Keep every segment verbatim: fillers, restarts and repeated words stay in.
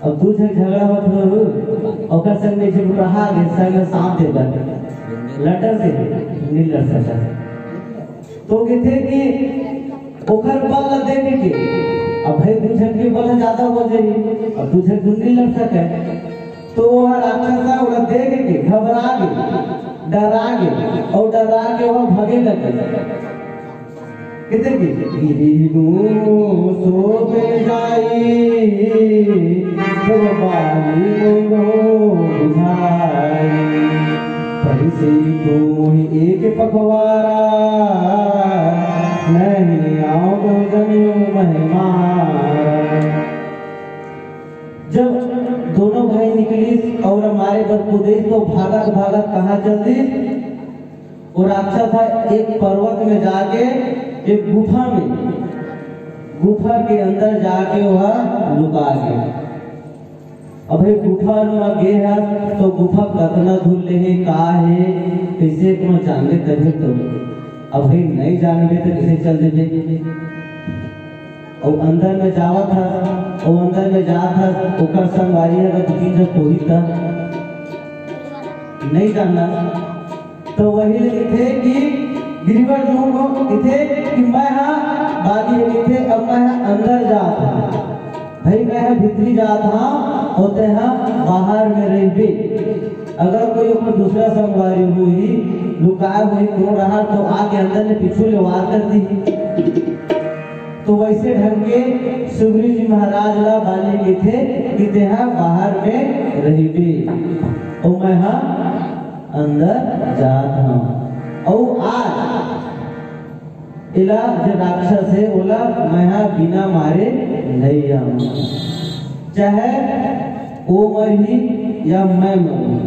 अब दू झन झगड़ा होत हो, ओकर संग में जब रहा गे, संग में साथ दे बर लटर दे, नहीं लड़ सकता। तो कहते कि ओकर बल ला देख के, अब भाई दू झन के बल ज्यादा हो जाई, अब दू झन नहीं लड़ सके। तो वो राक्षस ह ओला देख के घबरा गे, डरा गे, और डरा के वो भागे लगे। कहते कि गिरी नू सोत जाई, तो बाली मोरो बुझाई। परिसी तू मोहि एक पखवारा, नहीं आंव तो जनियो महि मारा। जब दोनों भाई निकलिस और मारे बर कूदिस, तो भागत भागत कहाँ चल दिस? वो राक्षस ह एक पर्वत में जाके, एक गुफा में, गुफा के अंदर जाके वह लुका गया। अब ये गुफा में गे ह, तो गुफा कतना दूर ले हे, का हे, कैसे कोनो जानबे तभी तो। अब ये नहीं जानबे तो कैसे चल देबे? और अंदर में जावत ह, और अंदर में जात ह, ओकर संगवारी ह, अगर दू तीन जन कोई त नहीं जानना। तो वही ले कथे कि गिरिवर जो को कथे कि मैं हा बागी है कथे, अब मैं हा अंदर जात हा। भाई मैं हा भीतरी जात हा, और ते हा बाहर में रहिबे। अगर कोई अपन दूसरा संगवारी होही, लुकाए होही, कोनो रहा तो आके अंदर ले पीछू ले वार कर दी। तो वैसे ढंग के सुग्रीव जी महाराज ला बाली कथे कि ते हा बाहर में रहिबे, और मैं हा अंदर जात हूँ। अउ आज एला जे राक्षस हे, ओला मैं हा बिना मारे नहीं आऊँ, चाहे वो मरही या मैं मरूँ,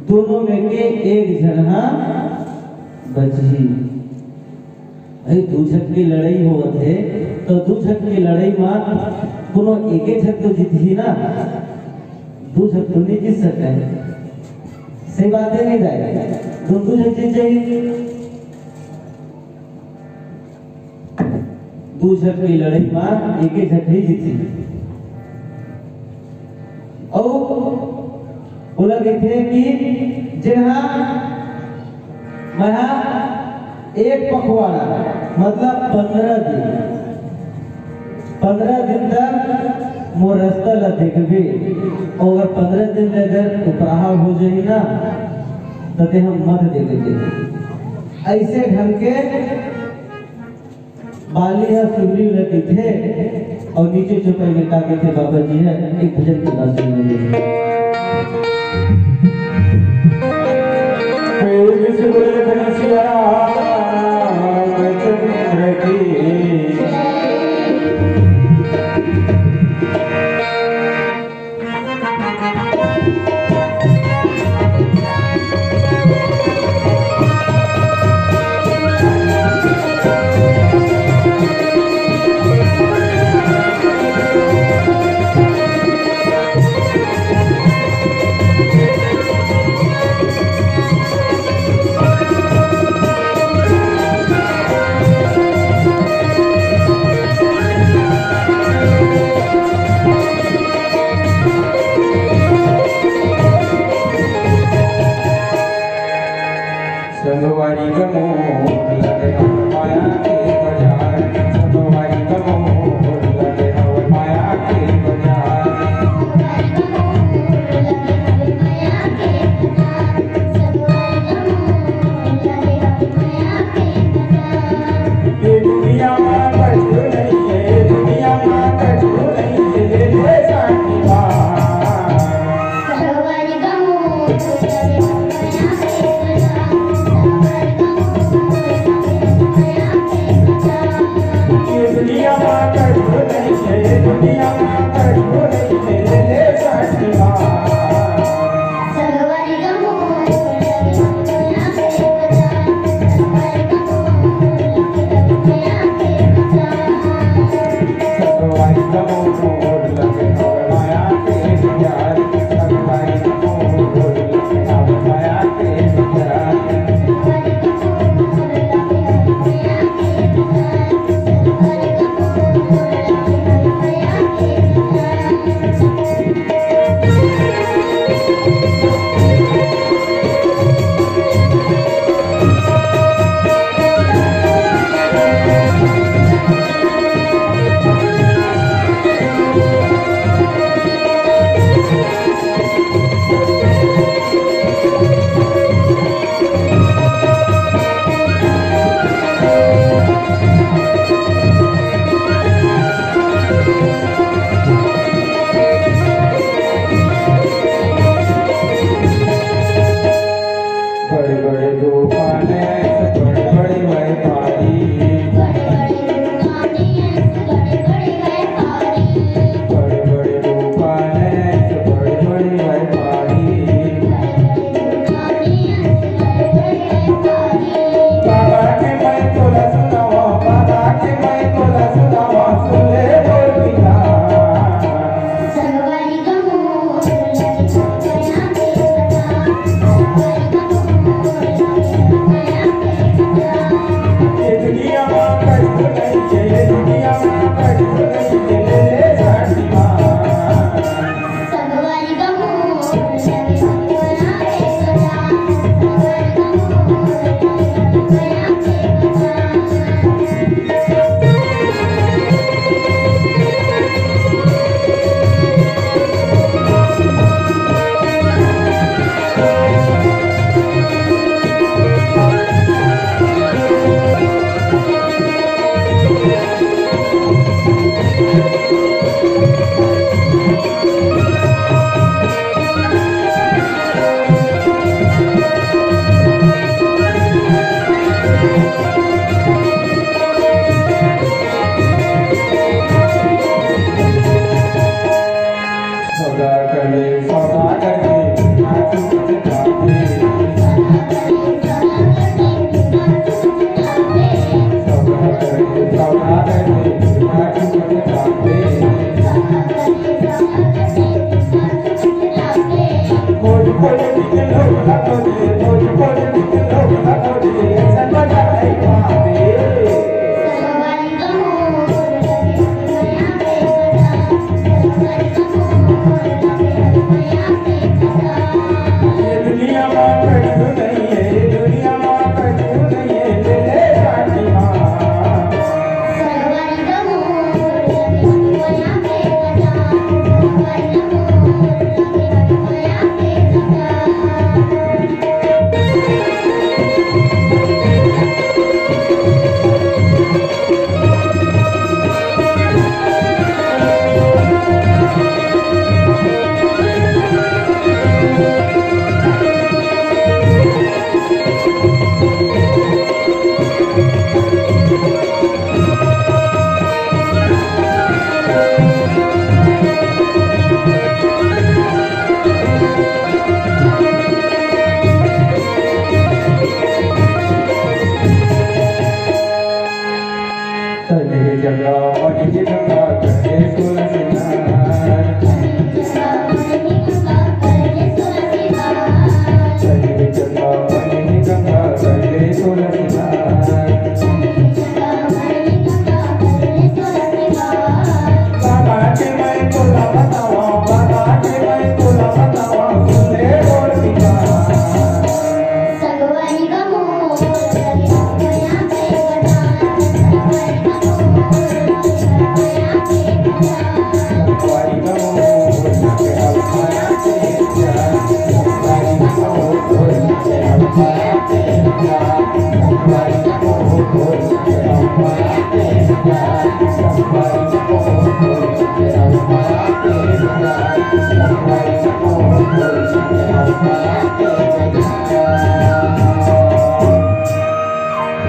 दोनों में के एक झन हा बचही। भाई, दू झन के लड़ाई होवत हे, तो दू झन के लड़ाई मा कोनो एके झन तो जीतही ना, दू झन तो नहीं जीत सकय। सही बात हे नहीं दाई? दू, दू झन जीत जाही। दू झन के लड़ाई मा एके झन नहीं जीतही। अउ ओला कहिथे कि जेन हा मैं हा एक पखवाड़ा, मतलब पंद्रह दिन, पंद्रह दिन तक मोर रस्ता ला देखबे, अउ अगर पंद्रह दिन ले अगर उपराहा हो जाही ना, त ते हा मत देखबे। ऐसे ढंग के बाली ह सुग्रीव ल कहिथे अउ नीचे चौपाई में का कहिथे, बाबा जी ह एक भजन के बाद सुन लेंगे। प्रेम से बोले लखन सिया रामचंद्र की। संगवारी गमो लगे हव माया के बजार, संगवारी गमो लगे हव माया के बजार। ये दुनिया मा कछु नहीं है, ये दुनिया मा कछु नहीं है, ये ले जानी बा। ये दुनिया मा कछु नहीं है, ये दुनिया मा कछु नहीं है, ये ले जानी बा।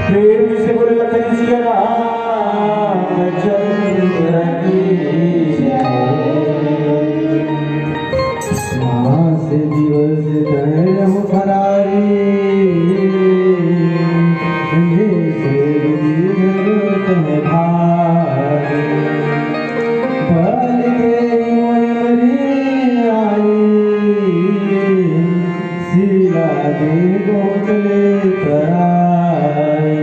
प्रेम से बोले लखन सिया रामचंद्र की। मास दिवस तहु फरारी, हे सेवकी घर तह भारी। बल देहि मोहि मरि आई, शीला देहि बहुत ले पराई।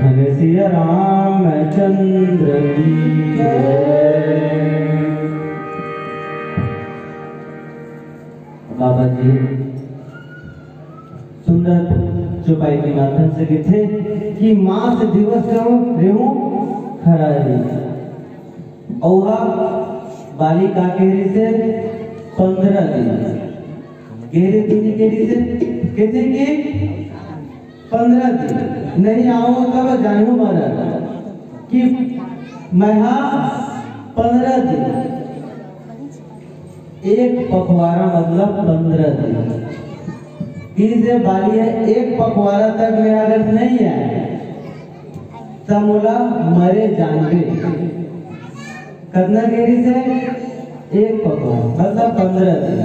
धन सिया रामचंद्र की जय। बाबा जी सुंदर चौपाई के माध्यम से कथे कि मास दिवस तहु रेहू फरारी। अउ हा बाली का कहे रिहिसे पंद्रह दिन। कहे रिहिसे, कथे कि पंद्रह दिन नहीं आव तब जानहूं महाराज कि मैं हा पंद्रह दिन, एक पखवारा मतलब पंद्रह दिन। कहिसे बाली ह एक पखवारा तक मैं अगर नहीं आय, त मोला मरे जानबे। कतना कहे रिहिसे? एक पखवारा, मतलब पंद्रह दिन।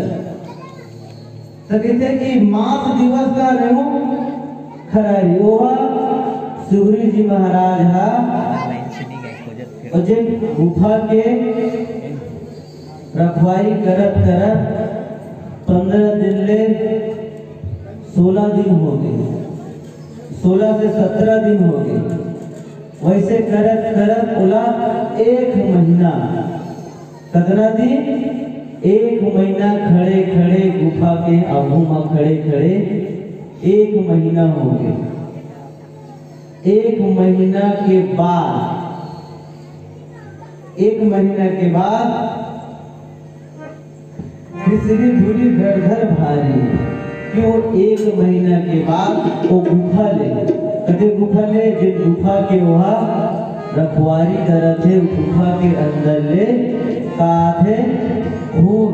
त कथे कि मास दिवस तहु रेहू फरारी, ओहा सुग्रीव जी महाराज हा, अउ जेन गुफा के रखवारी करत करत पंद्रह दिन ले सोलह दिन होगे, सोलह से सत्रह दिन होगे। वइसे करत करत ओला एक महीना, कतना दिन? एक महीना खड़े खड़े गुफा के आगू म खड़े खड़े एक महीना होगे। एक महीना के बाद, एक महीना के बाद तीसरी धूरी धर धर भारी, कि वो एक महीना के बाद वो गुफा ले, कते गुफा ले, जे गुफा के ओहा रखवारी करत हे, गुफा के अंदर ले का आथे? खून,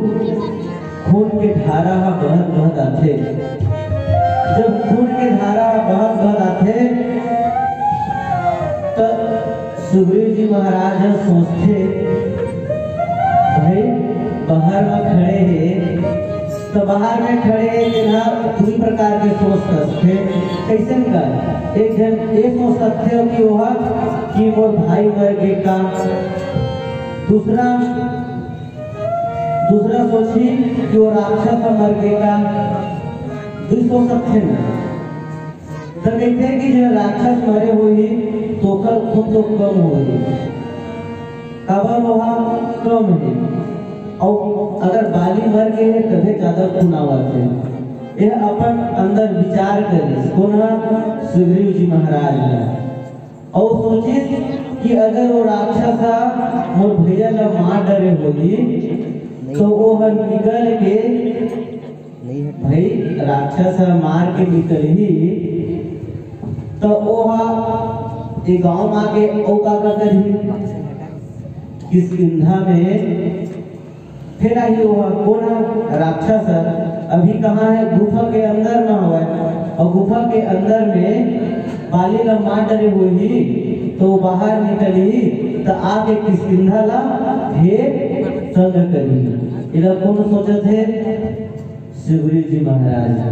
खून के धारा ह बहत बहत आथे। जब खून के धारा ह बहत बहत आथे, त सुग्रीव जी महाराज ह सोचथे, भाई, बाहर म खड़े हे, त बाहर में खड़े हे, तेन ह दुई प्रकार के सोच सकथे। कइसन का? एक झन ये सोच सकथे कि ओहा, कि मोर भाई मर गे का? दूसरा दूसरा सोची कि वो राक्षस ह मर गे का, दुई सोच सकथे ना। त कहिथे कि जे राक्षस मरे होही, तो ओकर खून तो कम होही, काबर ओहा कम हे। अउ अगर बाली मर गे हे, तभे ज्यादा खून आवत हे। यह अपन अंदर विचार करिस, कोन ह? सुग्रीव जी महाराज ह। अउ सोचिस कि अगर वो राक्षस ह मोर भैया ला मार डरे होही, तो वो ह निकल के, भाई, राक्षस ह मार के निकलही, तो वो ह ए गांव म आके अउ का का करही? किष्किंधा में फेर आही। वो ह कोन ह? राक्षस ह। अभी कहाँ हे? गुफा के अंदर म हवय। अउ गुफा के अंदर में बाली ला मार डरे होही, तो वो बाहर निकलही, त आके किष्किंधा ला ढेर तंग करही। एला कोन सोचत हे? सुग्रीव जी महाराज ह।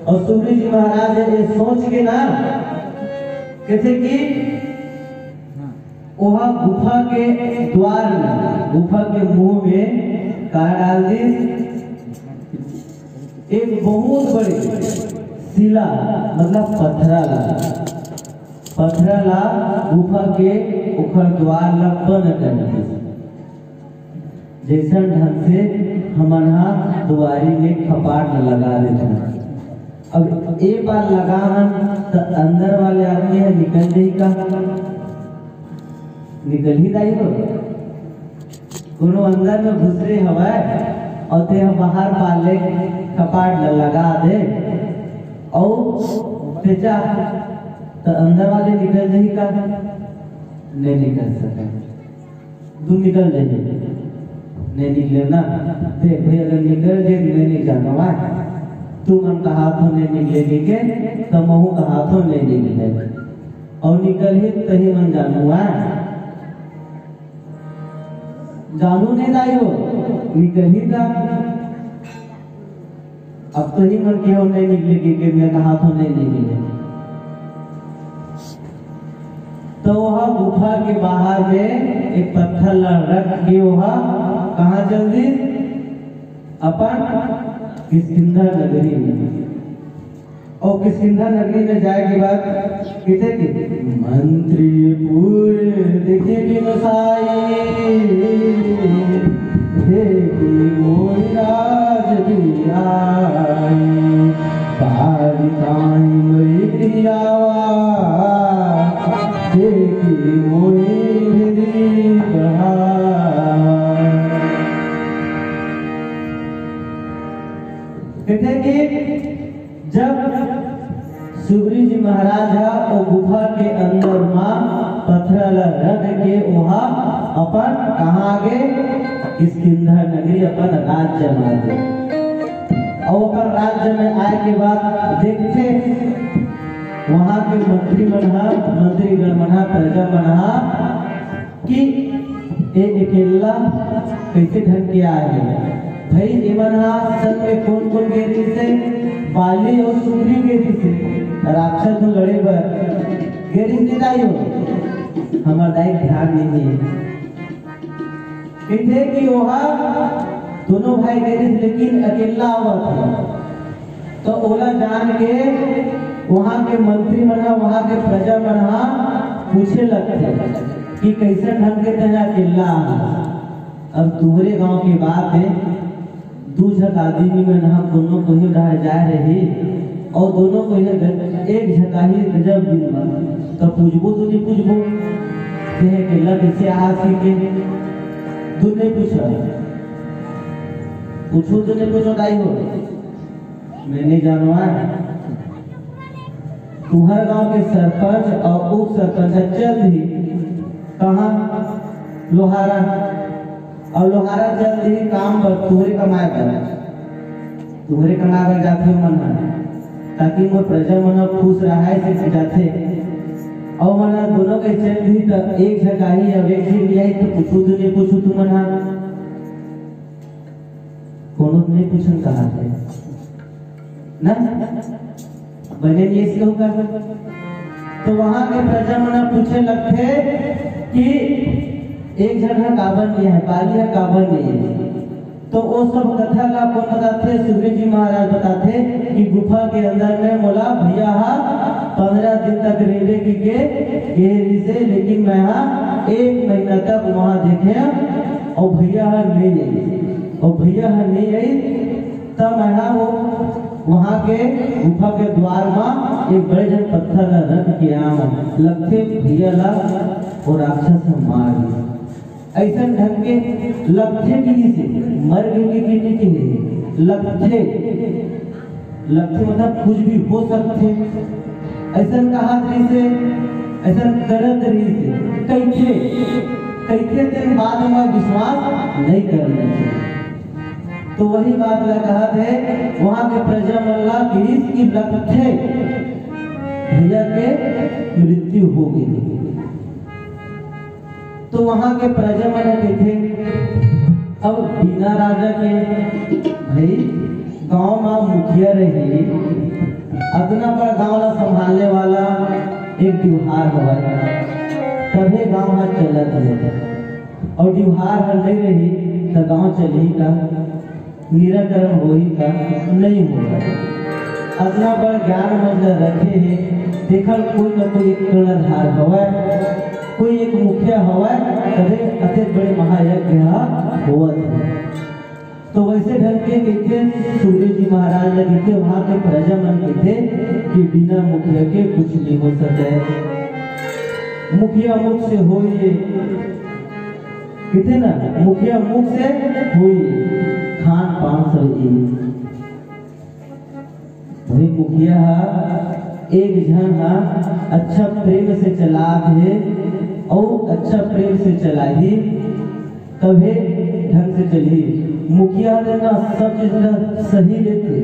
अउ सुग्रीव जी महाराज ह ये सोच के ना कहिथे कि ओहा गुफा के द्वार में, गुफा के मुंह में का डाल दिस? एक बहुत बड़े शिला, मतलब पथरा ला, पथरा ला गुफा के ओखर द्वार ला बंद कर दिस। जैसन ढंग से हमन हा दुआरी में खपाट लगा देथन। अब ए बार लगा हन, त अंदर वाले आदमी ह निकल जाही का? निकलही दाई हो। कोनो अंदर में घुसरे हवय अउ ते ह बाहर पाले खपाट ल लगा दे अउ ते जा, त अंदर वाले निकल जाही का? नहीं निकल सके। तू निकल जाही, नहीं निकले ना। देख भाई, अगर निकल जे, नहीं, नहीं जानो, आ? तू मन कहा थो नहीं निकले के, त महू कहा थो नहीं निकले। अउ निकलही तही मन जानू, आ? जानू नहीं दाई हो, निकलही का? अब तो ही मन के हो नहीं निकले के, के मैं कहा थो नहीं निकले। तो वह गुफा के बाहर में एक पत्थर ला रख के वह कहाँ चल दिस? अपन किष्किंधा नगरी में। अउ किष्किंधा नगरी में जाए के बाद कहिथे कि मंत्रीपुर देखि बिनु साई, देखि मोहि राज बिहाई, बारि ताहि मई गृह आवा, देखि मोहि हृदि बढ़ावा। कहिथे कि जब सुग्रीव जी महाराज ह ओ गुफा के अंदर म पथरा ल रख के ओहा अपन कहाँ आगे? किष्किंधा नगरी, अपन राज्य म आगे। अउ अपन राज्य में आए के बाद देखथे वहाँ के मंत्री मन ह, मंत्रीगण मन ह, प्रजा मन ह कि ए अकेल्ला कइसे ढंग के आए हे। भाई, एमन ह संग में कोन-कोन गे रिहिस हे? बाली अउ सुग्रीव गे रिहिस हे। राक्षस ल लड़े बर गे रिहिस हे दाई हो। हमर दाई ध्यान नइ हे। कहिथे कि ओहा दोनों भाई गे रिहिस, लेकिन अकेल्ला आवत हे। तो ओला जान के वहाँ के मंत्री मन ह, वहाँ के प्रजा मन ह पूछे लगथे कि कइसन ढंग के तें अकेल्ला आ। अब तुंहरे गांव के बात हे, दू झक आदमी मन ह कोनो कोही डहर जाए रही, अउ दोनों कोही एक झक आही गजब दिन म, त पूछबो तो नहीं पूछबो, तें अकेल्ला कइसे आस के, तू नहीं पूछा, पूछो तो नहीं पूछो दाई हो। मैं नहीं जानवा। तुंहर गांव के सरपंच अउ उप सरपंच ह चल दिही कहाँ? लोहारा। अउ लोहारा चल दिही काम बर, तुंहरे कमाए बर। तुंहरे कमाए बर जाथे ओमन ह, ताकि मोर प्रजा मन ह खुश रहय, से जाथे। अउ मन ह दोनों के चल दिही त एक झक आही, अब एक झन नहीं आही, त पूछू तो नहीं पूछू तुमन ह। कोनो नहीं पूछन कहा थे ना, बने नहीं इसके होगा। तो वहां के प्रजा मन पूछे लगथे कि एक झन ह काबर नहीं आए, बाली ह काबर नहीं आए। तो वो सब कथा ला कोन बताथे? सुखदेव जी महाराज बताथे कि गुफा के अंदर में मोला भैया हा पंद्रह दिन तक रहिबे कहिके कहे रिहिसे, लेकिन मैं हा एक महीना तक वहाँ देखे अउ भैया हा नहीं आई, अउ भैया हा नहीं आई, तब मैं हा वो वहाँ के गुफा के द्वार मा एक बड़े जन पत्थर ला रख के आया हूँ। लगथे भैया ला वो राक्षस हा मार दिस। अइसन ढंग के लगथे कहिसे, मर गे कहिके नहीं कहे, लगथे, लगथे मतलब कुछ भी हो सकथे। अइसन कहत रहिसे, अइसन करत रहिसे, कहिथे, कहिथे तेन बात मा विश्वास नहीं करना चाहिए। तो वही बात ला कहत हे, वहाँ के प्रजा मन ला कहिस कि लगथे भैया के मृत्यु हो गई। तो वहाँ के प्रजा मन ह कहिथे, अब बिना राजा के भाई गांव मा मुखिया रही, अतना बड़ गांव ला संभालने वाला एक डिहवार हवय, तभे गांव हा चलत हे। अउ डिहवार हा नहीं रही त गांव चलही का? निराकरण होही का? नहीं होगा। अतना बड़ ज्ञान मन ला रखे हे, तेखर कोई न कोई एक कर्णधार हवय, कोई एक मुखिया हवय, तभे अतेक बड़े महायज्ञ हा होवत हे। तो वैसे ढंग के कहिथे, सुखदेव जी महाराज ला कहिथे, वहाँ के प्रजा मन कहिथे कि बिना मुखिया के कुछ नहीं हो सके, मुखिया मुख से होई, कहिथे ना, मुखिया मुख से होई, खान पान सब ई। भाई मुखिया हा एक झन हा अच्छा प्रेम से चलात हे, अउ अच्छा प्रेम से चलाही, तभे ढंग से चलही। मुखिया हा ना सब चीज ला सही लेथे,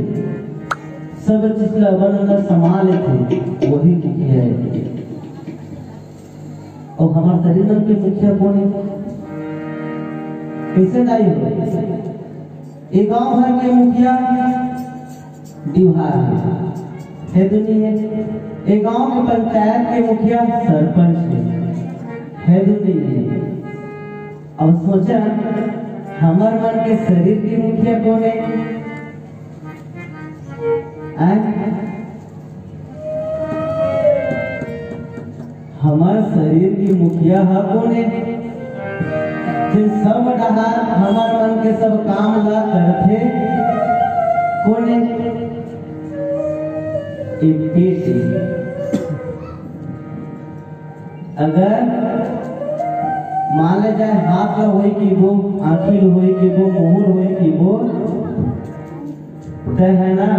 सब चीज ला अपन अंदर समा लेथे, वही मुखिया हे। अउ हमर शरीर मन के मुखिया कोन हे? कइसे दाई हो? ए गांव भर के मुखिया डिहवार हे, हे तो नहीं हे। ए गांव के पंचायत के मुखिया सरपंच हे, हे तो नहीं हे। अब सोचा, हमर मन के शरीर के मुखिया कोन हे? आय? हमर शरीर के मुखिया हा कोन हे? जे सब डहार हमर मन के सब काम ला करथे, कोन हे? ए पेट हे। अगर मान ले जाए हाथ ला होई कहिबो, आँखी ला होई कहिबो, मुँह ला होई कहिबो, तय है ना,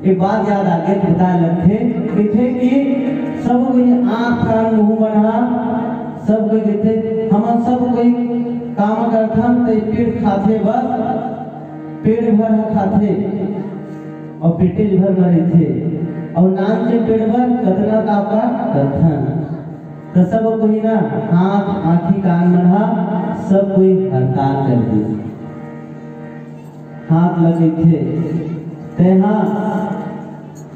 एक बात याद आगे बताए लगथे, कहिथे कि सब कोई आँख, कान, मुँह मन हा, सब कोई कहिथे, हमन सब कोई काम करथन, ते पेट खाथे बस, पेट भर हा खाथे अउ पेटेच भर म रहिथे, अउ नानचे पेट भर कतना का का करथन। त सब कोई ना हाथ, आँखी, कान मन हा सब कोई हड़ताल कर दिस। हाथ ल कहिथे, तेहा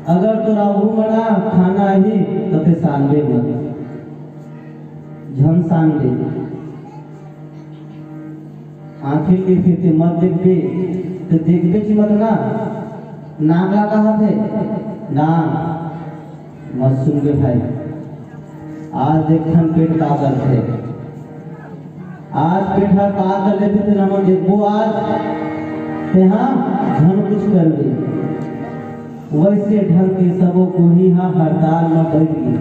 अगर तोर आघू म ना खाना आही, त ते सांगे मत, झन सांगे। आँखी ल कहिथे ते मत देखबे, त देखबेच मत ना। नाक ला कहाथे, ना, मत सुन के भाई। आज देखथन पेट का करथे। आज पेट ह का कर लेथे, तेन हमन देखबो आज। तेहा झन कुछ करबे। वैसे ढंग के सबो कोही ह हड़ताल म बइठ गे।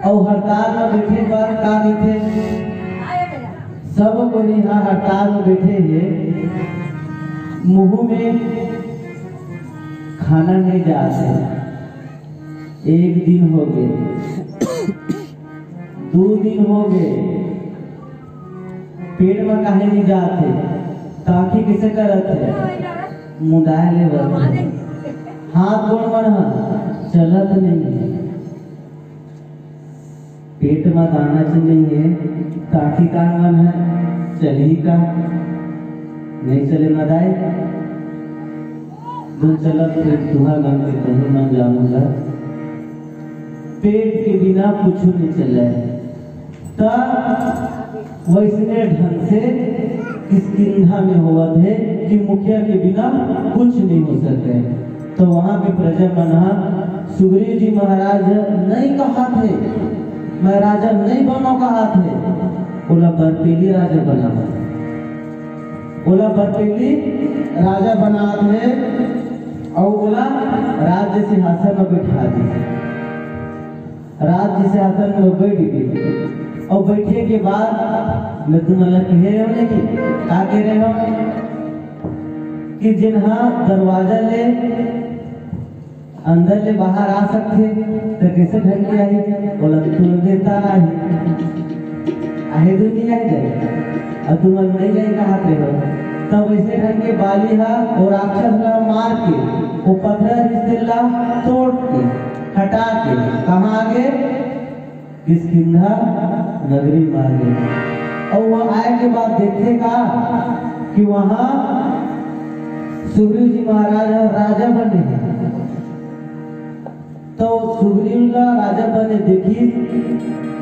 अउ हड़ताल म बइठे बर का कहिथे? सब कोही ह हड़ताल म बइठे हे, मुँह में खाना नहीं जात हे। एक दिन होगे, दू दिन होगे, पेट म काहे नहीं जात हे? त आँखी कइसे करत हे? मुदाय ले बरत हे। हाथ गोड़ मन ह चलत नहीं हे। पेट म दाना च नहीं हे, त आँखी कान मन ह चलही का? नहीं चले मदाय। जो चलत हे तुहा मन के कहीं मन जानू ला। पेट के बिना कुछु नहीं चले। त वैसने ढंग से किष्किंधा में होवत हे कि मुखिया के बिना कुछ नहीं हो सके। तो वहां के प्रजा मन ह सुग्रीव जी महाराज नहीं कहात हे, मैं राजा नहीं बनो कहात हे, ओला बरपेली राजा बनावत हे। ओला बरपेली राजा बनात हे अउ ओला राज्य सिंहासन में बैठा दे। राज्य सिंहासन में बैठ गे अउ बैठे के बाद मैं तुमन ला कहे रहे हो नहीं कि का कहे रहे हो कि जिन हा दरवाजा ले अंदर ले बाहर आ सकथे, त कइसे ढंग के आही? ओला तुरंते तार आही, आहे दुनिया जाए, अउ तुमन नहीं जाए कहात रहे हो। तब वैसे ढंग के बाली हा अउ राक्षस ला मार के, वो पत्थर रिश्ते ला तोड़ के, हटा के, कहाँ आगे? किष्किंधा नगरी में आगे। अउ वहां आए के बाद देखथे का कि वहां सुग्रीव जी महाराज ह राजा बने हे। तो सुग्रीव ला राजा बने देखिस,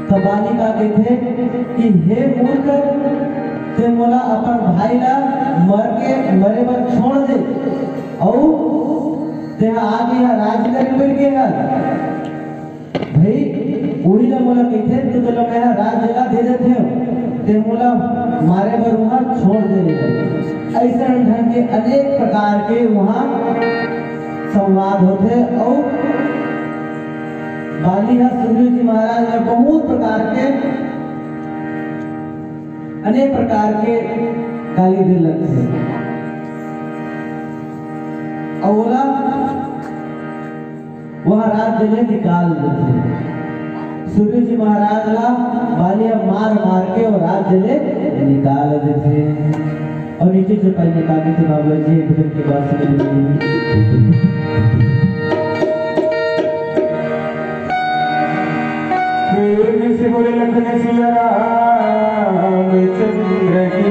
त बाली का कहिथे कि हे मूर्ख, ते मोला अपन भाई ला मर के, मरे बर छोड़ दे, अउ तेहा आगे यहाँ राज करे बैठ गे हस। भाई, उही ला मोला कहिथे, तो तोला मैं ह राज्य ला दे देथे, ते मोला मारे बर वहाँ छोड़ दे रहे। ऐसा ढंग के अनेक प्रकार के वहाँ संवाद होथे अउ बाली ह सुग्रीव जी महाराज ला बहुत प्रकार के, अनेक प्रकार के गाली दे लगथे। अउ ओला वह राज्य ले निकाल देथे। सुग्रीव जी महाराज ला बाली ह मार मार के वो राज्य ले निकाल देथे। अउ नीचे चौपाई में का कहिथे बाबा जी, एक दिन के बाद सुग्रीव जी फिर से बोले लखन सिया रामचंद्र की।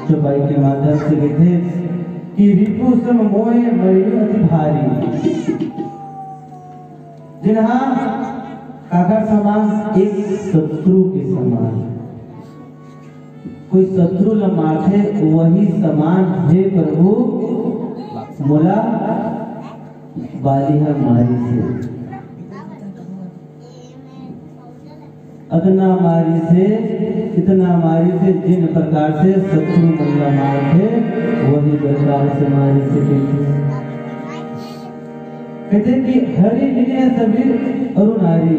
चौपाई के माध्यम से कहिथे कि रिपु सम मोय मरई अति भारी। जेन हा काकर समान? एक शत्रु के समान। कोई शत्रु ला मारथे, वही समान, हे प्रभु, मोला बाली हा मारिस हे। अतना मारिस हे, इतना मारिस हे, जेन प्रकार से शत्रु मन ला मारथे, वही प्रकार से मारिस हे कहिथे। कहिथे कि हरि लीन्हे सबीर अरु नारी,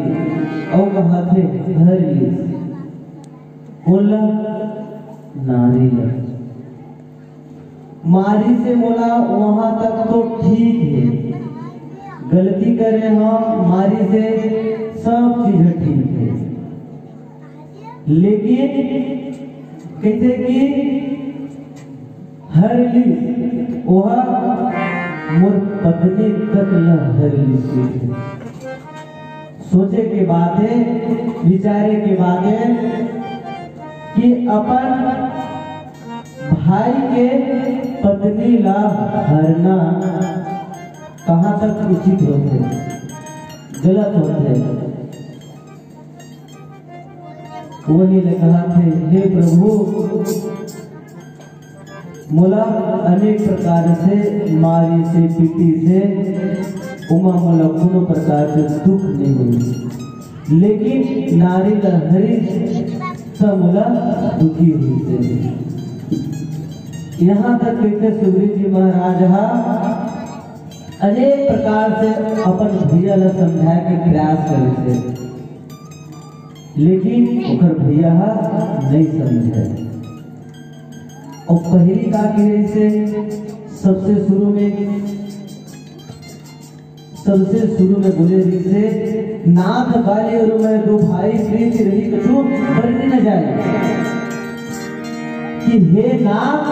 अउ कहाथे हरि लीन्हे। कोन ला? नारी ला। मारिस हे मोला वहां तक तो ठीक हे, गलती करे हंव, मारिस हे, सब चीज ठीक हे, लेकिन कहिथे कि हर लीस, ओह मोर पत्नी तक ल हर लीस। सोचे के बात हे, विचारे के बात हे कि अपन भाई के पत्नी ला हरना कहाँ तक उचित होथे, गलत होथे। वही ले कहाथे, हे प्रभु, मोला अनेक प्रकार से मारिस हे, पीटिस हे, ओमा मोला कोनो प्रकार के दुख नहीं होइस, लेकिन नारी ला हरिस त मोला दुखी होइस हे। यहाँ तक कहिथे सुग्रीव जी महाराज हा अनेक प्रकार से अपन भैया ला समझाए के प्रयास करिस हे, लेकिन ओकर भैया हा नहीं समझे। अउ पहिली का कहे से सबसे शुरू में, सबसे शुरू में बोले रिहिसे, नाथ बाली अउ मैं दो भाई, प्रीति रही कछु बरनी न जाए। कि हे नाथ,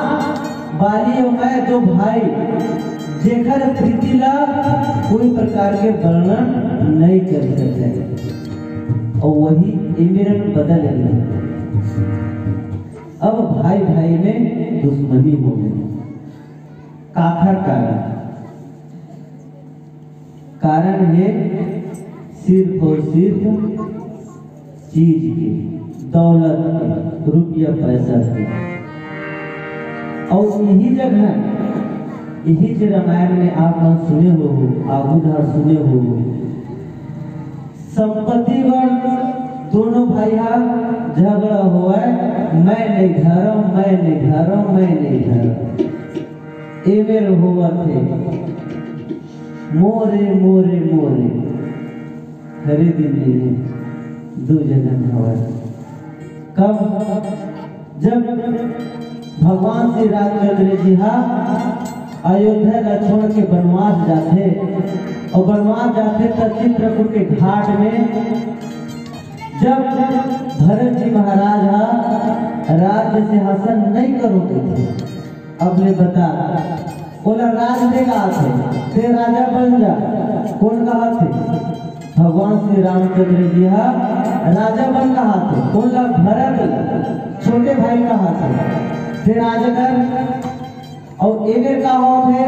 बाली अउ मैं दो भाई, जेकर प्रीति ला कोई प्रकार के वर्णन नहीं कर सके। अउ वही इमिरन बदल गए। अब भाई भाई में दुश्मनी हो गई। काखर कारण? कारण हे सिर्फ अउ सिर्फ चीज के, दौलत के, रुपया पैसा के। अउ यही जगह, यही जे रामायण में आप मन सुने हो, आगू धार सुने हो, संपत्ति बर दोनों भाई हा झगड़ा होवय, मैं नहीं धरम, मैं नहीं धरम, मैं नहीं धरम। ए मेर होवत हे, मोरे, मोरे, मोरे। हरे दिन नहीं हे, दो जन्म हवय। कब? जब भगवान श्री रामचंद्र जी हा अयोध्या ला छोड़ के बनवास जाथे, अउ बनवास जाथे त चित्रकूट के घाट में जब भरत जी महाराज हा राज्य सिंहासन नहीं करो देथे, अब ले बता, ओला राज दे कहाथे, ते राजा बन जा, कोन कहाथे? भगवान श्री रामचंद्र जी हा राजा बन कहाथे, कोन ला? भरत ला, छोटे भाई कहाथे, ते राजा कर। अउ एकर का होथे?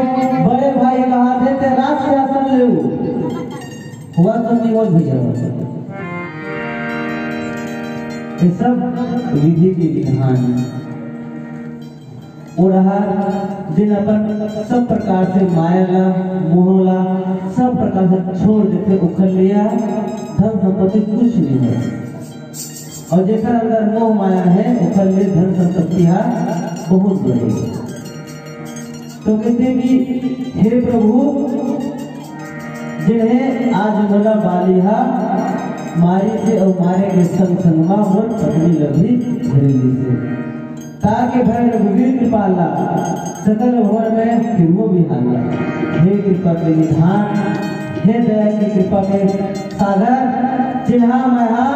बड़े भाई कहाथे, ते राज सिंहासन लेहू। होवत तो नहीं होवत भैया, ये सब विधि के विधान हे। ओ डहर जेन अपन सब प्रकार से माया ला, मोह ला, सब प्रकार से छोड़ देथे, ओकर लिए धन संपत्ति कुछ नहीं हे। अउ जेकर अंदर मोह माया हे, ओकर लिए धन संपत्ति हा बहुत बढ़े। तो कहिथे कि हे प्रभु, जिन्हें आज मोला बाली हा मारिस हे अउ मारे के संग संग मा मोर पत्नी ला भी हर लीस हे। ताके भय रघुवीर कृपाला, सकल भवन में फिरमो बिहाला। हे कृपा के निधान, हे दया की कृपा के सागर, चिन्हा मैं हा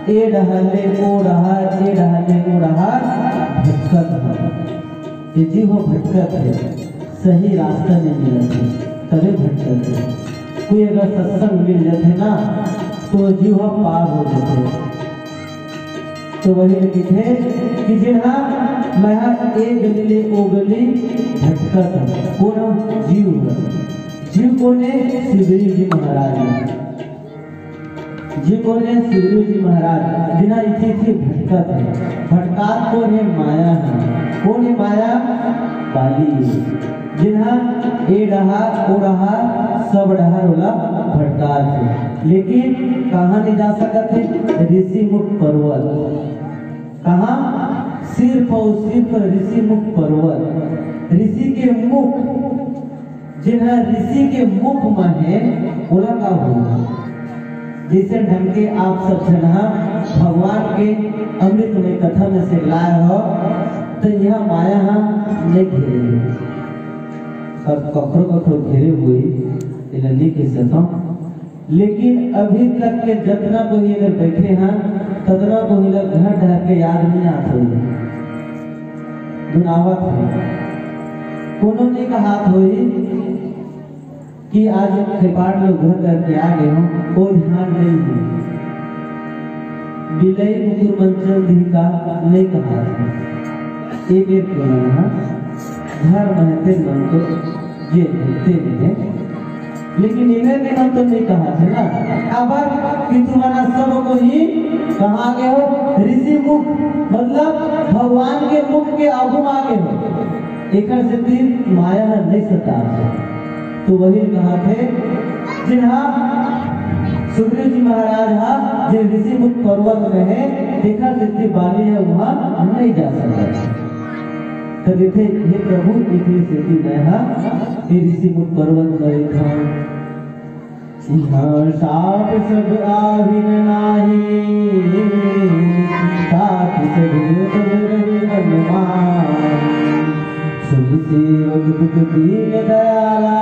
ए डहर ले ओ डहर, ए डहर ले ओ डहर भटकत हंव। ये जीव भटकत हे, सही रास्ता नहीं मिलत हे, तभे भटकत हे। कोई अगर सत्संग मिल जाथे ना, तो जीव पार हो जाथे। तो वही ल कहिथे कि जेन हा मैं हा ए गली ले ओ गली भटकत हूँ। कोन ह? जीव ह। जीव कोन हे? सुग्रीव जी महाराज हे। जीव कोन हे? सुग्रीव जी महाराज। जेन हा इथे इथे भटकत हे। भटकात कोन हे? माया ह। कोन हे माया? बाली हे। जेन हा ए डहार ओ डहार सब डहार ओला भटकात हे, लेकिन कहाँ नहीं जा सकत हे? ऋषि मुख पर्वत। कहाँ? सिर्फ और सिर्फ ऋषि मुख पर्वत। ऋषि के मुख, जेन हा ऋषि के मुख में हे, ओला का हो? जैसे ढंग के आप सब झन हा भगवान के अमृतमय कथा में से लाए हो, तो यह माया हा नहीं घेरे। अब कखरो कखरो घेरे हुई, एला नहीं कह सकता। लेकिन अभी तक के जतना कोई इधर बैठे हैं, ततना कोई ला घर डहर के याद नहीं आत होई, दुनावत है। कोनो नहीं कहात होई कि आज खेपाड़ में घर करके आ गए हो, कोई ध्यान नहीं है। बिलई कुकुर मन चल दी का नहीं कहात है। एक एक के मन हा घर में है, तेन मन तो जे है, तेन है। लेकिन इन्हें के मन तो नहीं कहात है ना। काबर कि तुमन सब कोई कहाँ गए हो? ऋषि मुख, मतलब भगवान के मुख के आगू में आ गए हो। एकर सेती माया ह नहीं सतात हे। तो वही कहाथे, जेन हा सुग्रीव जी महाराज हा, जे ऋषि मुख पर्वत में हे, तेकर सेती बाली ह उहाँ नहीं जा सकत। तो देखे, हे प्रभु, एकर सेती मैं हा ए ऋषि मुख पर्वत में रहिथंव। इहाँ साप सब आहिन नाही, साथ सगुन सब रहे मन माही। सुनि सेवक दुख दीन दयाला,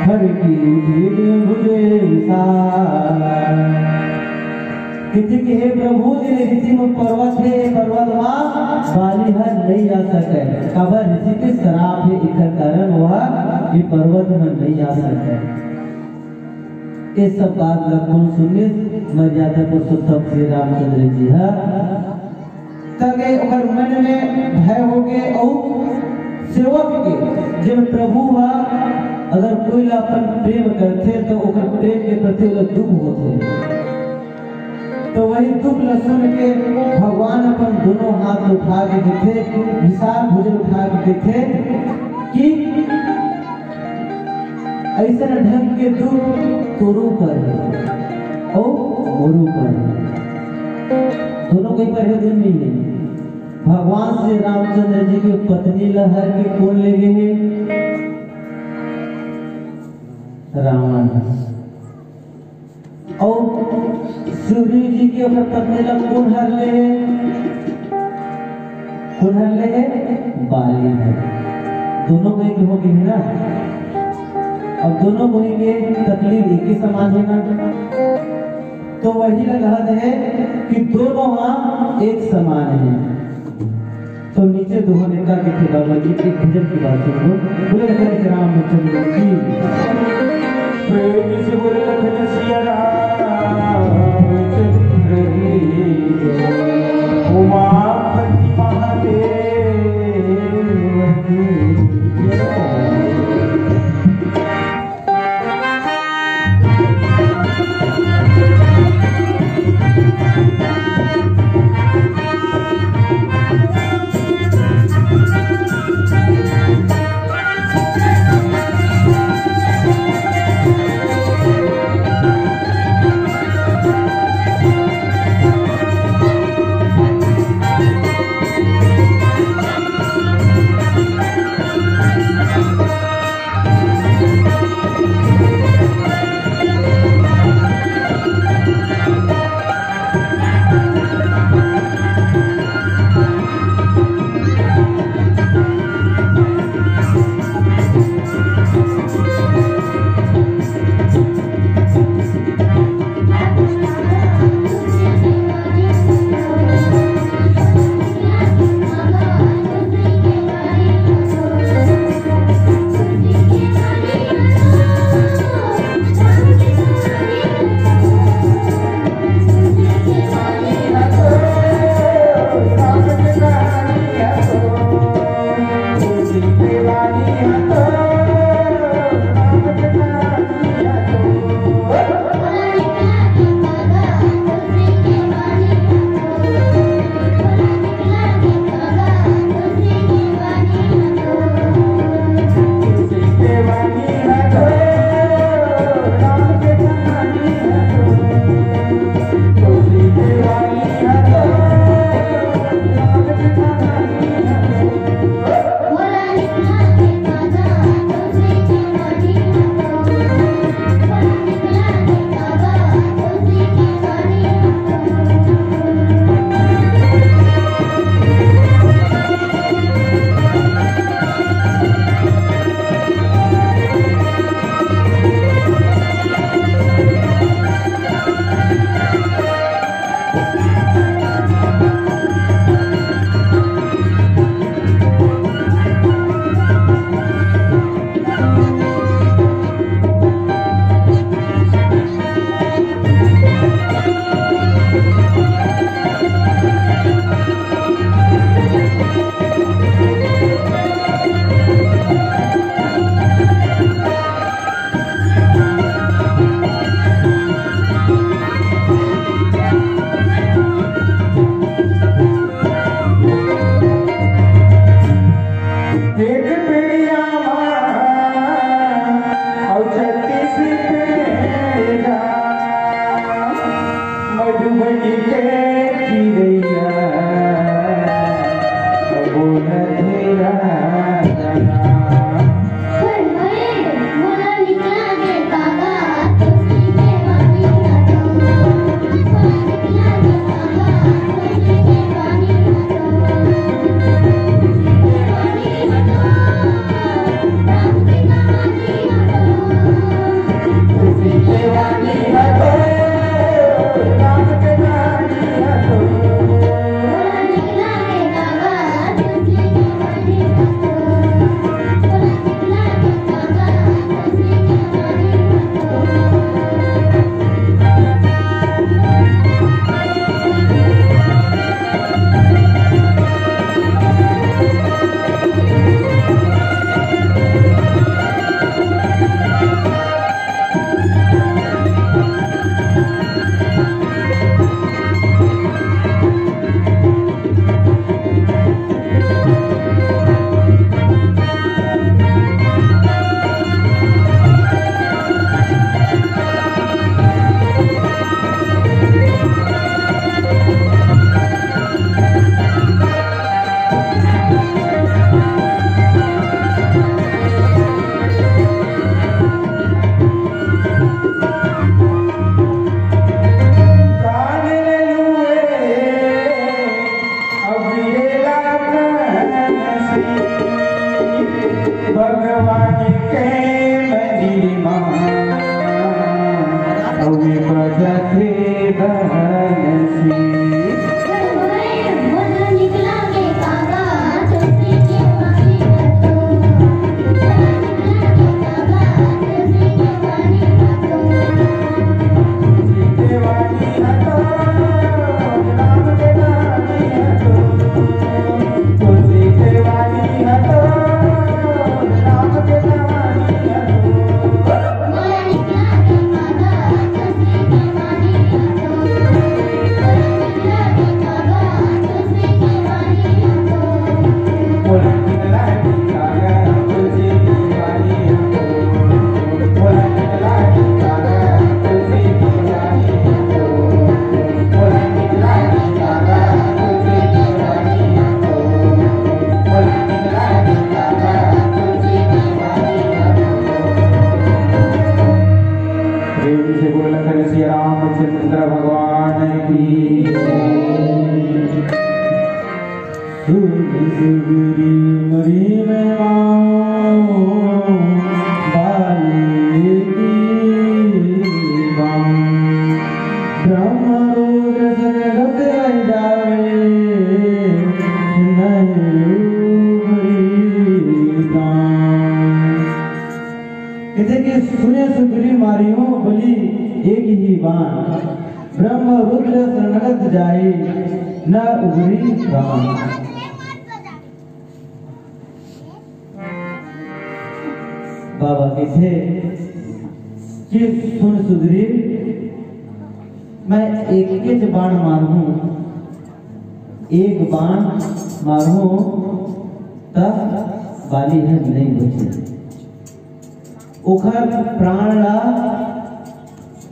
हर की दीन भुजै विशाला। कथे कि हे प्रभु, जेन ऋषि मुख पर्वत हे, ए पर्वत मा बाली ह नहीं आ सके। काबर? ऋषि के श्राप हे, एकर कारण वह ए पर्वत मा नहीं आ सके। ये सब बात ला कोन सुनिस? मर्यादा पुरुषोत्तम श्री रामचंद्र जी ह। तब ये ओकर मन में भय हो गए और सेवक के, जब प्रभु ह अगर कोई ला अपन प्रेम करथे तो ओकर प्रेम के प्रति ओला दुख होथे। तो वही दुख ल सुन के भगवान अपन दोनों हाथ उठा के देथे, विशाल भुजा उठा के देथे कि ऐसन ढंग के दुख तोरो ऊपर हे अउ मोरो ऊपर हे। दोनों के ऊपर हे, दोनों नहीं हे। भगवान श्री रामचंद्र जी के पत्नी ल हर के कोन ले गे हे? रावण। अउ सुग्रीव जी के ओकर पत्नी ला कोन हर ले हे? कोन हर ले हे? बाली ह। दोनों कोई के हो गे हे ना। अब दोनों कोई के तकलीफ एक ही समान हे ना। तो वही ला कहत हे कि दोनों हा एक समान हे। तो नीचे दोहा में का कथे बाबा जी, एक भजन की बात सुनो। बोले लखन श्री रामचंद्र की। प्रेम से बोले लखन सिया रामचंद्र की। उमापति महादेव की। के मंदिर मा, अउ में बजत हे बंसी। प्रेम से बोल लखन सिया रामचंद्र भगवान की। सुन सुगरी मरी में माओ बाली की बाम। ब्रह्म रुद्र सनगत रहि जावे, नहीं उबरी बाम। कहते कि सुने सुग्रीव मारियो बलि एक ही बाण, ब्रह्म रुद्र शरणगत जाए न उबरी बाण। बाबा कथे कि सुन सुग्रीव, मैं एकेच बाण मारहूं, एक बाण मारहूं, त बाली ह नहीं बचे। ओखर प्राण ला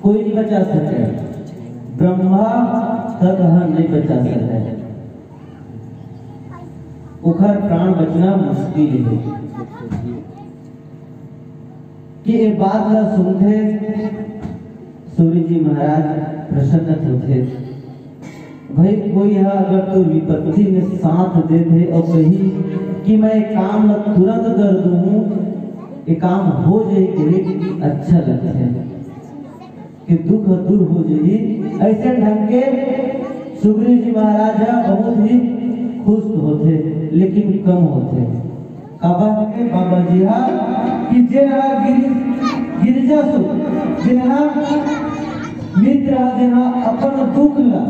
कोई नहीं बचा सके, ब्रह्मा तक ह नहीं बचा सके, ओखर प्राण बचना मुश्किल है। कि ये बात ला सुनथे सूर्य जी महाराज प्रसन्न होथे। भाई, कोई ह अगर तो विपत्ति में साथ देथे और कही कि मैं ये काम ला तुरंत कर दूं, ये काम हो जाए, के अच्छा लगथे कि दुख दूर हो जाए। ऐसे ढंग के सुग्रीव जी महाराज ह बहुत ही खुश होथे, लेकिन कम होथे। काबर के बाबा जी हा कि जे हा गिर-, गिरजा सु, जे हा मित्र हा, जे हा अपन दुख ला,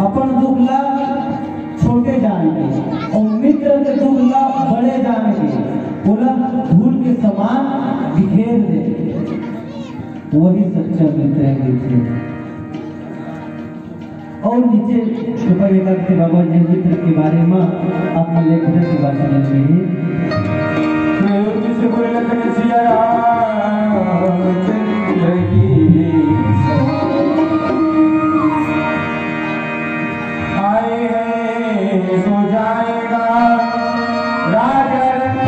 अपन दुख ला छोटे जान के और मित्र के दुख ला बड़े जान के, ओला धूल के समान बिखेर दे, वही सच्चा मित्र है मित्र। और नीचे ऊपर एक के बाबा जी मित्र के बारे में अपना लेखन के बात सुनाई रही। प्रेम से बोले लखन सिया रामचंद्र की। आए हैं सो जाएगा राजा रंग,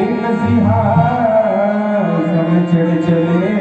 एक सिंहासन चढ़ चले।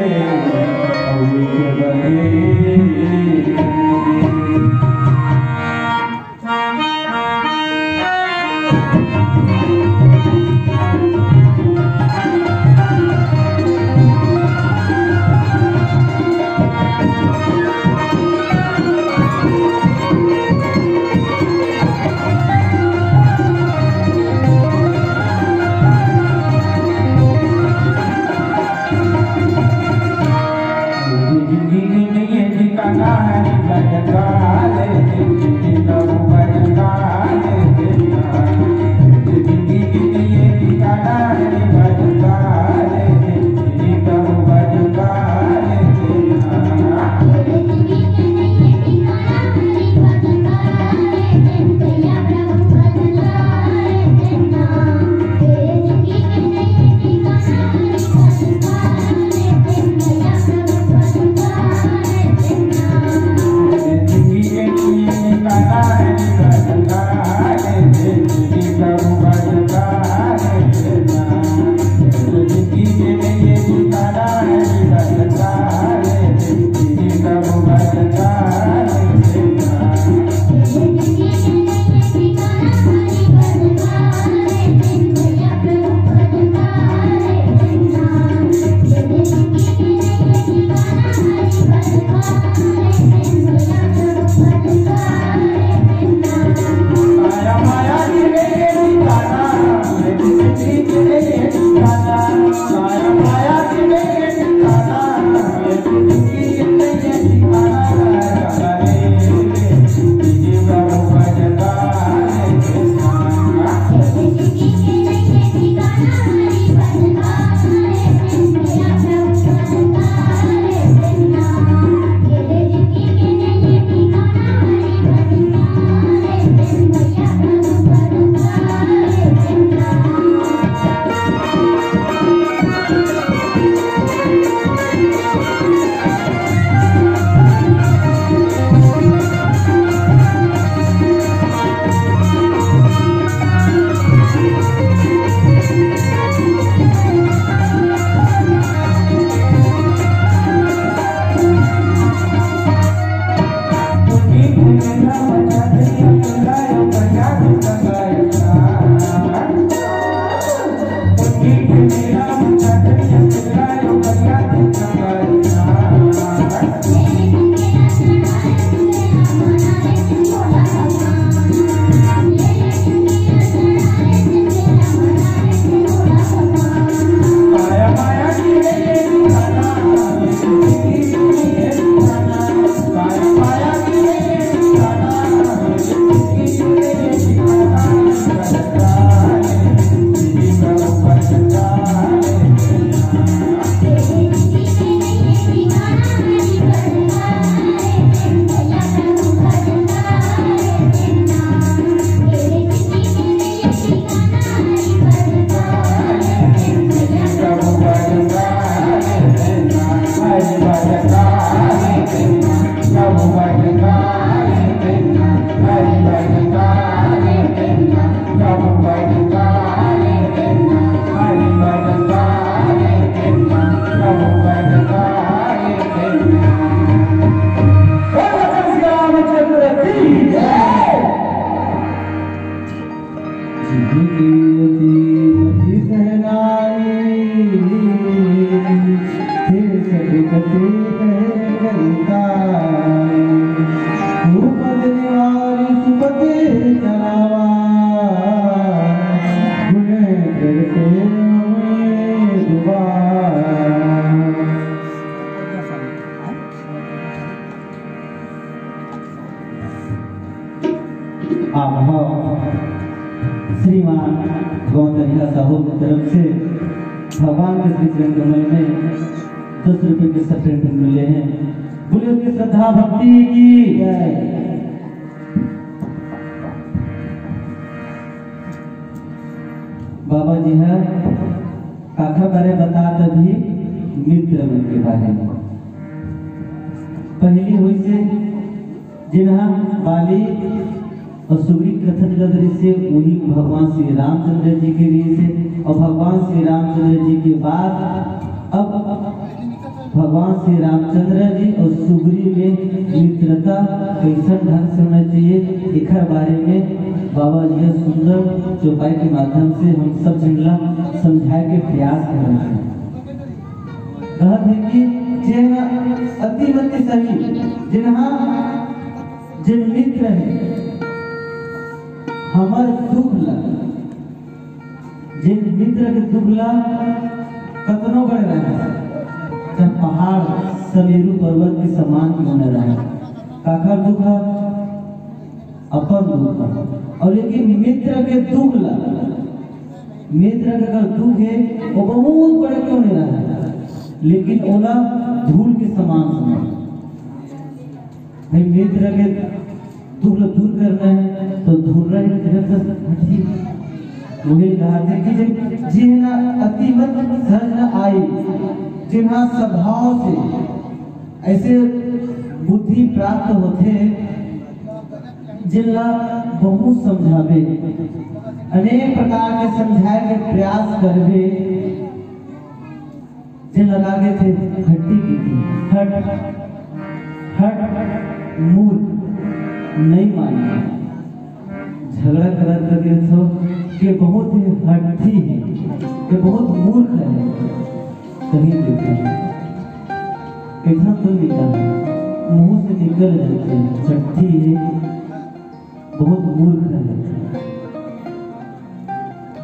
चलावा, गुण करते दुआ। आप श्रीमान गौतरिया साहू की तरफ से भगवान के श्री चरण कमल में दस रुपए के सप्रेम मिले हैं। बोलिए उनकी श्रद्धा भक्ति की जय। बाबा जी है काखर बारे बतात अभी मित्र मन के बारे में। पहली होइसे जिनहा बाली अउ सुग्रीव कथा चलत रहिसे, वही भगवान श्री रामचंद्र जी के रहिसे, अउ भगवान श्री रामचंद्र जी के बाद अब भगवान श्री रामचंद्र जी अउ सुग्रीव में मित्रता कैसन ढंग से होना चाहिए, एकर बारे में बाबा जी ह सुंदर चौपाई के माध्यम से हम सब झन ला समझाए के प्रयास करत हे। कहत हे कि जेन अति मति सही, जिनहा जेन मित्र हे, हमर दुख ला, जेन मित्र के दुख ला कतनो बड़े रहे, चाहे पहाड़ समेरू पर्वत के समान क्यों न रहे, काखर दुख ह? अपन दुख ह। अउ लेकिन मित्र के दुख ला, मित्र के अगर दुख हे, वो बहुत बड़े क्यों नहीं रहे, लेकिन ओला धूल के समान समझ। भाई, मित्र के दुख ला दूर करना है तो धूल रहे तो हटी। वही कहा थे कि जब जिन अति मत सहज न आई, जिन्हा स्वभाव से ऐसे बुद्धि प्राप्त होथे, जिनला बहुत समझाबे, अनेक प्रकार के समझाए के प्रयास करबे, जे लगा देथे हट्टी की थी, हट, हट, मूर्ख, नहीं माने। झगड़ा करत लगे तो के बहुत ही हट्टी है, के बहुत मूर्ख है, कहीं देते हैं। इतना तो निकल, मुंह से निकल जाते हैं, हट्टी है, बहुत मूर्ख है।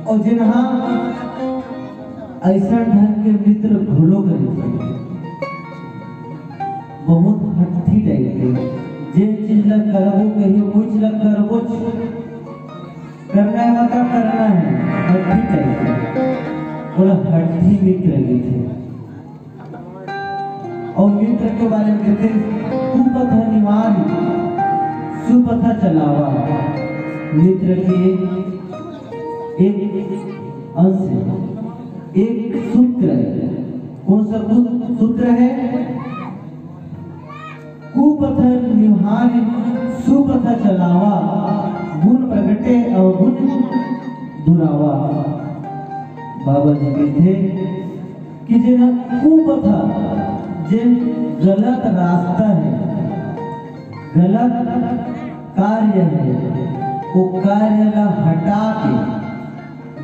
अउ जिनहा ऐसा ढंग के मित्र घलो करे, बहुत हट्टी टाइप के, जे चीज ला करबो कहियो, कुछ ला करबो, करना है मतलब करना है, हट्टी टाइप के, बोला हट्टी मित्र के थे। अउ मित्र के बारे में कहते, कुपथ निवार सुपथ चलावा। मित्र के एक अंश है, एक सूत्र है। कौन सा कु-, सूत्र है? कुपथ निहार सुपथ चलावा, गुण प्रगटे अवगुण दुरावा। बाबा जी कहते कि जेन कुपथ, जेन गलत रास्ता है, गलत कार्य है, वो कार्य ला हटा के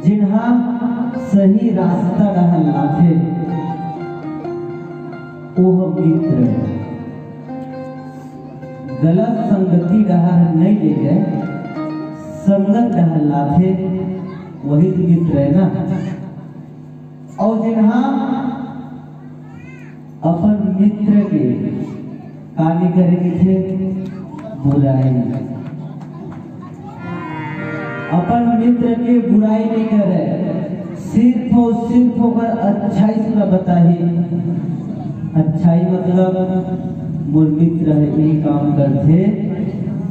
जिनहा सही रास्ता डहर लाथे, ओह मित्र है। गलत संगति डहर नहीं ले गए, संगत डहर लाथे, वही तो मित्र है ना। अउ जिनहा अपन मित्र के का नहीं करे थे? बुराई। अपन मित्र के बुराई नहीं करे, सिर्फ अउ सिर्फ ओकर अच्छाई से बताही। अच्छाई मतलब मोर मित्र ह ये काम करथे,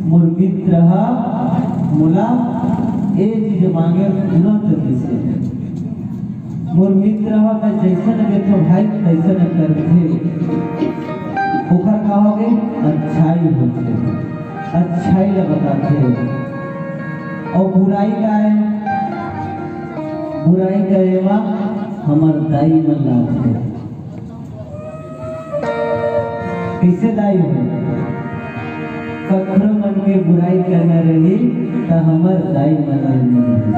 मोर मित्र ह मोला ए चीज मांगे तुरंत दिसे। मोर मित्र ह मैं जैसन देथो भाई तैसन करथे। ओकर का होगे? अच्छाई होथे, अच्छाई ला बताथे। अउ बुराई का है? बुराई का एमा हमर दाई मन ला होथे। कैसे दाई हो? कखरो मन के बुराई करना रही त हमर दाई मन में नहीं रही।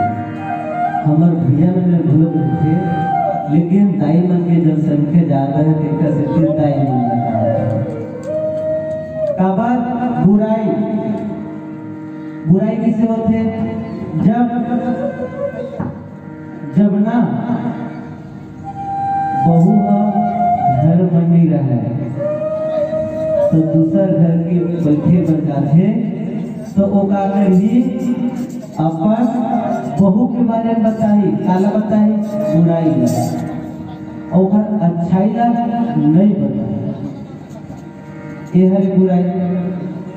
हमर भैया मन में घलो रहिथे, लेकिन दाई मन के जनसंख्या ज्यादा है, तेकर सेती दाई मन ला कहा। काबर बुराई? बुराई किसे होथे? जब, जब ना बहू ह घर म नइ रहय, तो दूसर घर के बइठे बर जाथे, तो ओ का करही, अपन बहू के बारे में बताही। काला बताही? बुराई ला। ओकर अच्छाई ला नइ बताही। ये हरे बुराई।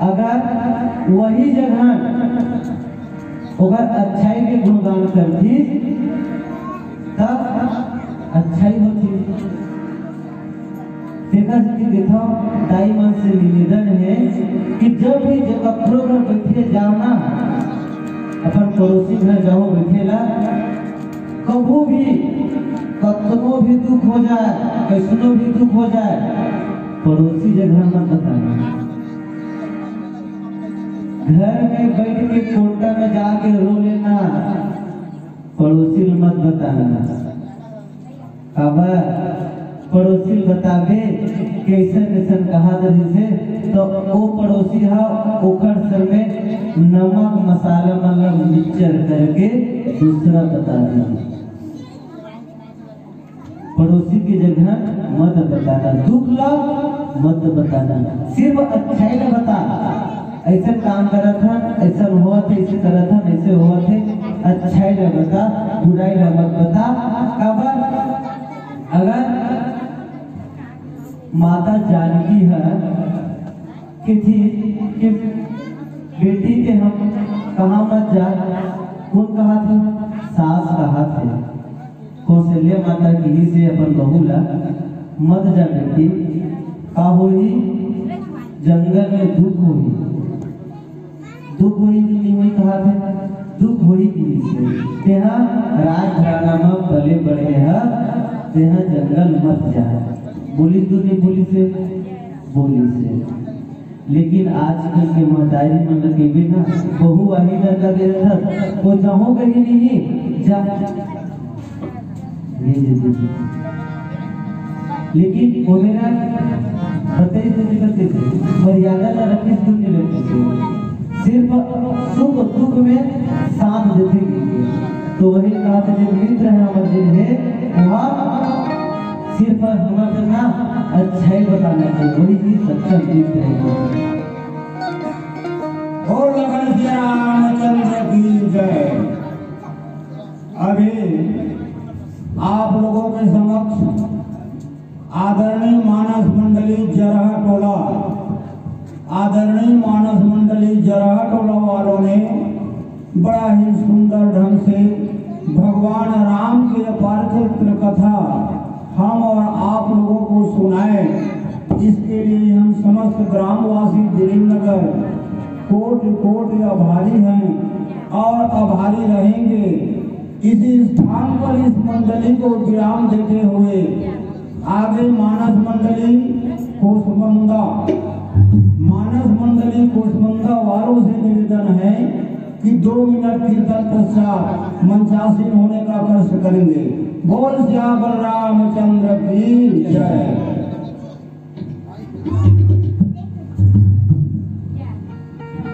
अगर वही जगह ओकर अच्छाई के गुणगान करती, तब अच्छाई होती। तेकर सेती देखो, दाई मन से निवेदन हे कि जब भी, जब ककरो घर बइठे जाओ ना, अपन पड़ोसी घर जाओ बइठे ला, कभू भी, कतनो भी दुख हो जाए, कइसनो भी दुख हो जाए, पड़ोसी जगह मत बताना। घर में बइठ के कोंटा में जाके रो लेना, पड़ोसी ल मत बताना। काबर? पड़ोसी ल बताबे, कइसन कइसन कहा रहिसे, तो ओ पड़ोसी ह ओकर सर में नमक मसाला मन ल मिक्सचर करके दूसरा बता देही। पड़ोसी के जगह मत बताना, दुख ला मत बताना, सिर्फ अच्छाई ला बता। अइसन काम करत हन, अइसन होवत हे, अइसे करत हन, अइसे होवत हे, अच्छाई ला बता, बुराई ला मत बता। काबर? अगर माता जानकी ह कहिथे कि बेटी के हम कहाँ मत जा, कोन कहाथे? सास कहाथे। कौशल्या माता कहिसे अपन बहू ला, "मत जा बेटी, का होही? जंगल में दुख होही।" दुख होही कि नइ होही कहाथे? दुख होही कहिसे। तेहा राजघराना म पले बढ़े ह, तेहा जंगल मत जा। बोलिस तो नइ बोलिसे? बोलिसे। लेकिन आजकल के महतारी मन ल कहिबे ना, बहू आही लड़का दे रथस, ओ जहूँ कहीं नहीं जा। ये, ये, ये, ये। लेकिन ओ मेरा बताइस तो नइ बताइस, मर्यादा ला रखिस तो नइ रखिस। सिर्फ सुख दुख में साथ देथे। तो वही कहाथे, जो मित्र हे हमर, जे हे, वह सिर्फ हमर से ना अच्छाई बताना चाहिए, वही चीज सच्चा मित्र हे। बोल लखन सिया रामचंद्र की जय। अभी आप लोगों के समक्ष आदरणीय मानस मंडली जरहा टोला, आदरणीय मानस मंडली जरहा टोला वालों ने बड़ा ही सुंदर ढंग से भगवान राम की अपार चरित्र कथा हम और आप लोगों को सुनाए। इसके लिए हम समस्त ग्रामवासी दिलीप नगर कोटि कोटि आभारी हैं और आभारी रहेंगे। इसी स्थान पर इस मंडली को विराम देते हुए आगे मानस मंडली कोसमंदा, मानस मंडली कोसमंदा वालों से निवेदन है कि दो मिनट कीर्तन पश्चात मंचासीन होने का कष्ट करेंगे। बोल सियावर रामचंद्र की जय।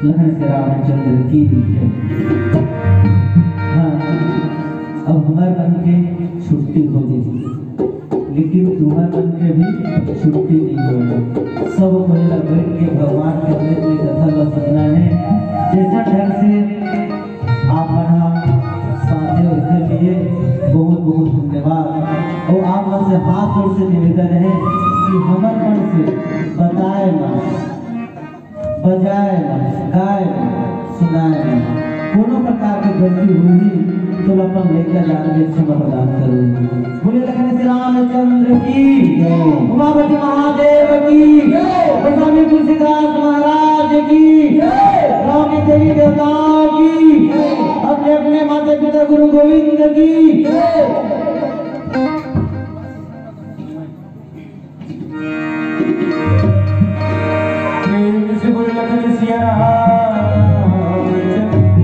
लखन सिया रामचंद्र की जय। हाँ, अब हमर मन के छुट्टी हो गई, लेकिन तुम्हर मन के भी छुट्टी नहीं होय। सब कोई ला बैठ के भगवान के अमृत में कथा ला सुनना है। जैसा ढंग से आप मन ह साथे ओकर लिए बहुत बहुत धन्यवाद। और आप मन से हाथ जोड़ से निवेदन है कि हमर मन से बताए मन, बजाए मन, गाए मन, सुनाए मन, कोनो प्रकार के गलती होही तो अपन लइका जान के क्षमा प्रदान करो। बोले लखन श्री रामचंद्र की, उमापति महादेव की, स्वामी तुलसीदास महाराज की, राम की देवी देवताओं की, अपने अपने माता पिता गुरु गोविंद की। प्रेम से बोल लखन सिया रामचंद्र की।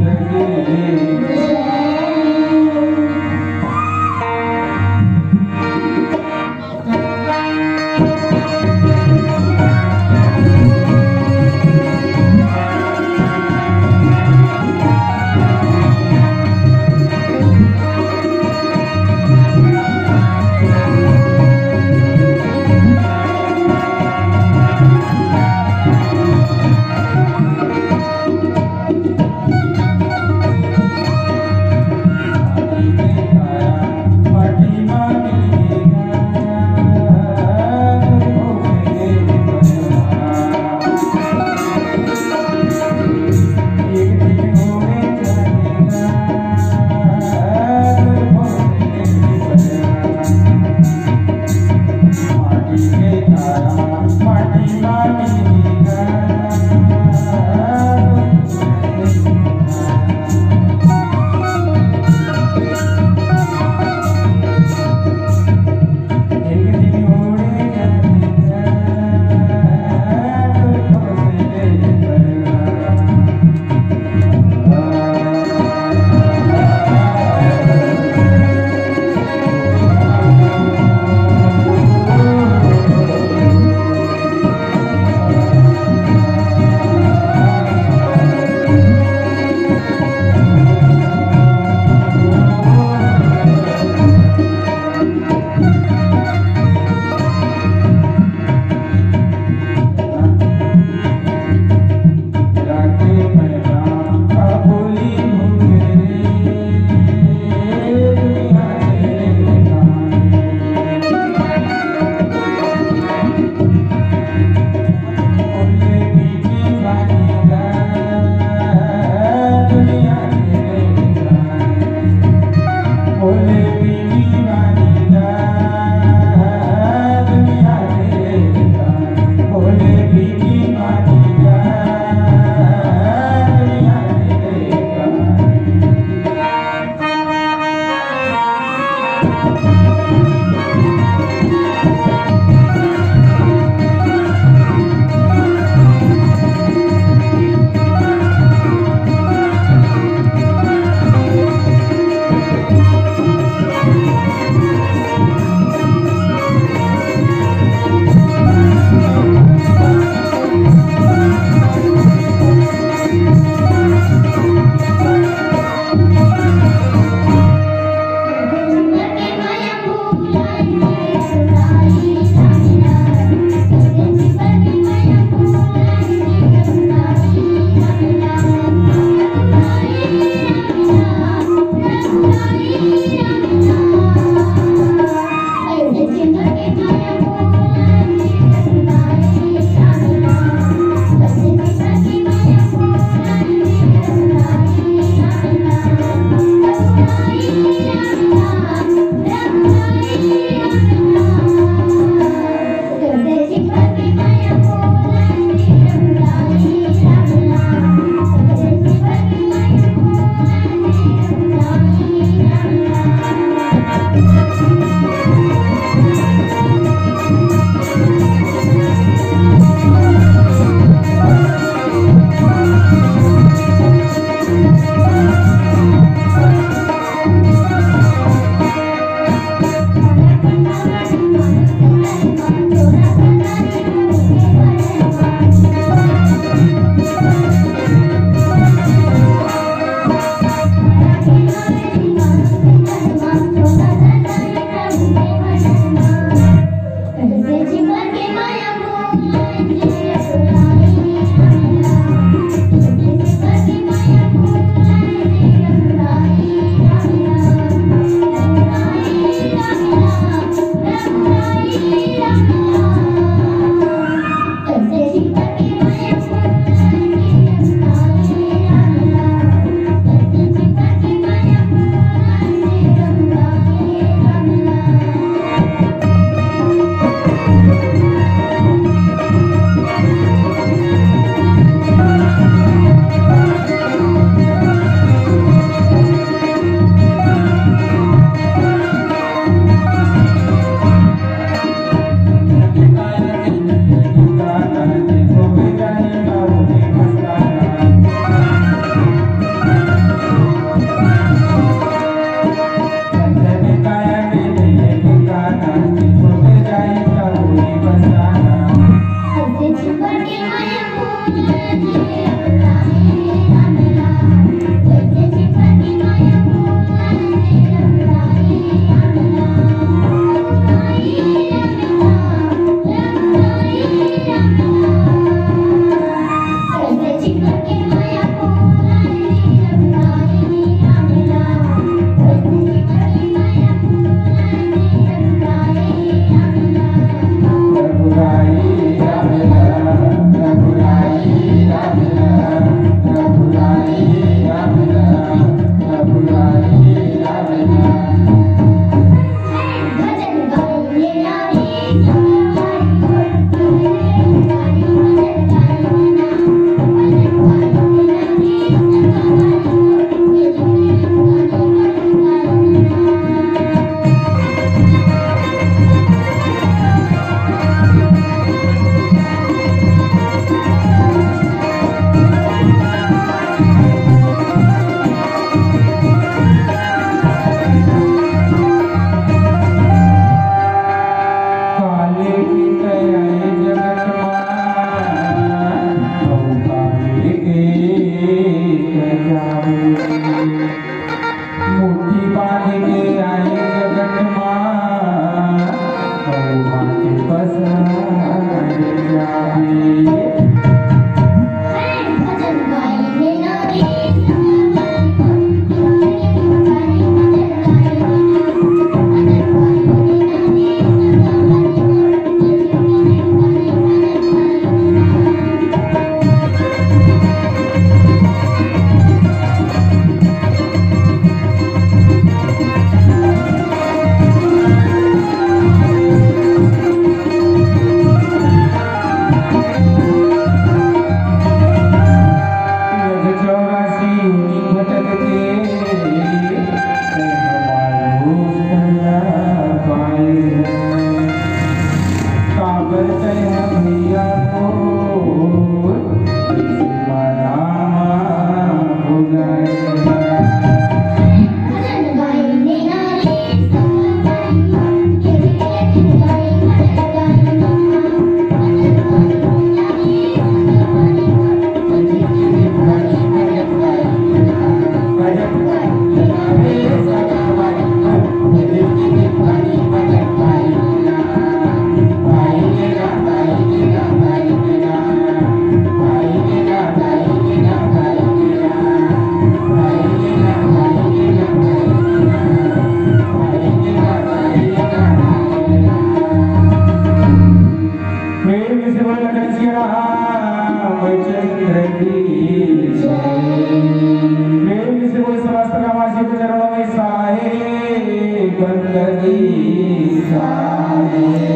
मुट्ठी बांध के आई जगत माँ, अउ हाथ पसार जाबे। प्रेम से बोल कचिया रामचंद्र की जय। प्रेम से बोल समस्त रामाजी के चरणों में साहेब बंदगी साहेब।